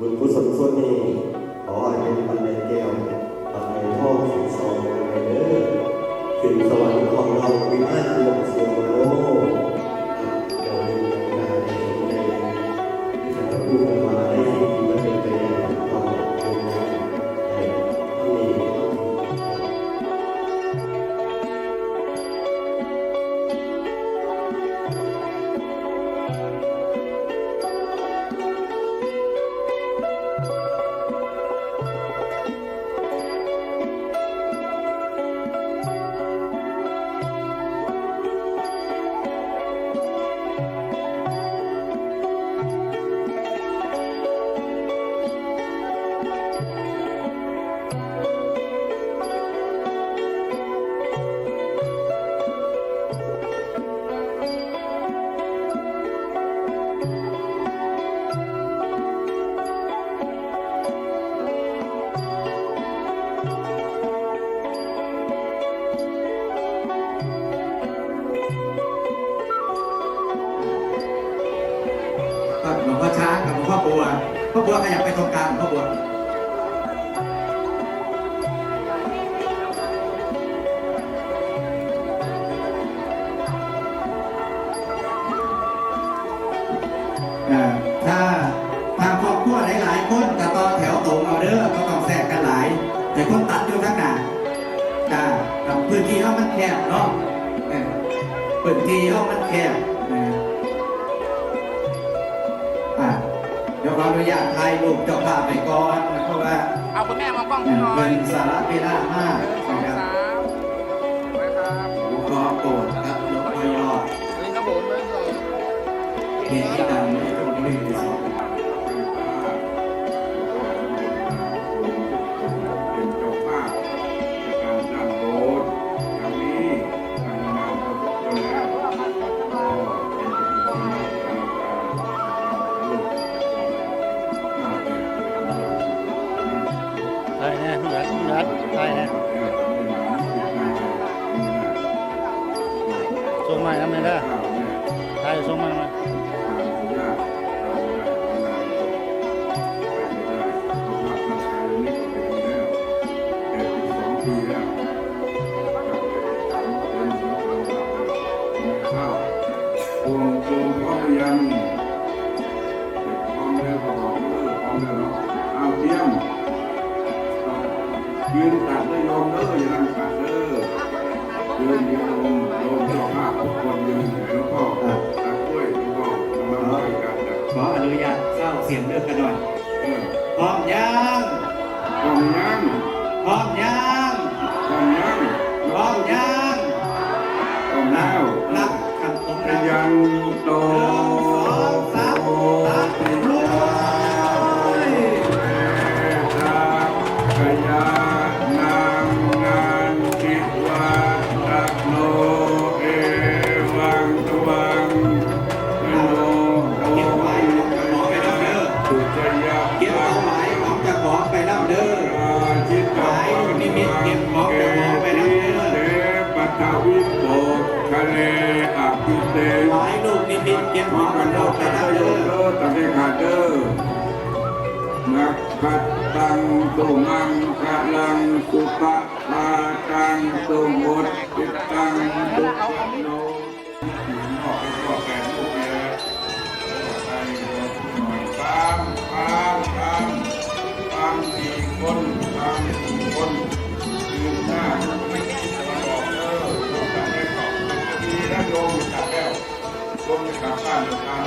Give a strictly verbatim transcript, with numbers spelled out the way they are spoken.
บุญกุศลส่วนนี้ ขอให้เป็นปัจจัยแก้ว ปัจจัยทองสิบสองกันไปเด้อ ขึ้นสวรรค์ของเราวิมานดวงสุวรรณโลก ครับ เดี๋ยวเรื่องการในสนใจที่จะพูดกันมาได้สิ่งที่มันเป็นไปได้ ก็เป็นไปได้ ให้ที่นี่ หลวงพ่อช้างกับหลวงพ่อบัว พ่อบัวขยับไปตรงกลาง พ่อบัว อ่า ถ้า ถ้าครอบครัวหลายๆคนก็ต่อแถวตรงเอาเด้อ บ่ต้องแทรกกันหลาย ให้คนตัดอยู่ทางหน้า จ้า ครับ พื้นที่เฮามันแคบเนาะ เออ พื้นที่เฮามันแคบ นะ อ่า เดี๋ยวขออนุญาตถ่ายรูปเจ้าภาพไปก่อน เพราะว่า เอาคุณแม่มองกล้องผมหน่อย เพิ่นสละเวลามาก หนึ่ง สอง นะครับ สาม ไว้ครับ ขอโปรดครับ หลวงพ่อยอด นี่ครับผม หนึ่ง สอง เหตุที่ดังไม่ต้องเร่งรีบ เป็นเจ้าภาพในการสร้างโบสถ์ครั้งนี้ ทำงานพอสมควรแล้ว ก็เป็นพิธีที่น่าสนใจ ได้แน่ พี่นัท พี่นัท ได้แน่ ส่งใหม่นะ ไม่ได้ ได้ ส่งใหม่มา แต่สิบสองปีแล้ว ครับ วงโยมพร้อมหรือยัง พร้อมแล้วก็บอกเออ พร้อมแล้วเนาะ เอาเตรียม ยืนตัดด้วยโยมเด้อ อย่านั่งตัดเด้อ ยืน ยืน โยม โยมเจ้าภาพทุกคนยืน ให้หลวงพ่อตัดด้วย หลวงพ่อกำลังช่วยกันนะ ขออนุญาตเศร้าเสียงเด้อกันหน่อย เออ พร้อมยัง พร้อมยัง พร้อมยัง พร้อมยัง พร้อมยัง พร้อมแล้ว นับครับผมนับ ยังโต หนึ่ง สอง สาม นับ รวย ขยะนางงานทิวาตะโน เอวังตวัง เก็บเอาไว้ของเจ้าของไปนำเด้อ เก็บเอาไว้ของเจ้าของไปนำเด้อ ไว้นิมิตเก็บของเจ้าของไปนำเด้อ ปัทวิโปกคะเลอภิเต ไว้ลูกนิมิตเก็บของเจ้าของไปนำเด้อ เด้อ ตามที่ขาดเด้อ นักขัดตังสุมังคลังสุปะปาตังสุมุตติตังสุขโน พ่อเป็นพ่อแปดลูกเลย ไปหน่อย ตาม ตาม ตาม ตามสี่คน ตามสี่คน ยืนหน้าลูกนิมิตตะวันออกเด้อ ลูกตัดแม่ตอบ ดีนะโยมตัดแล้ว โยมจะกลับบ้านเดินทาง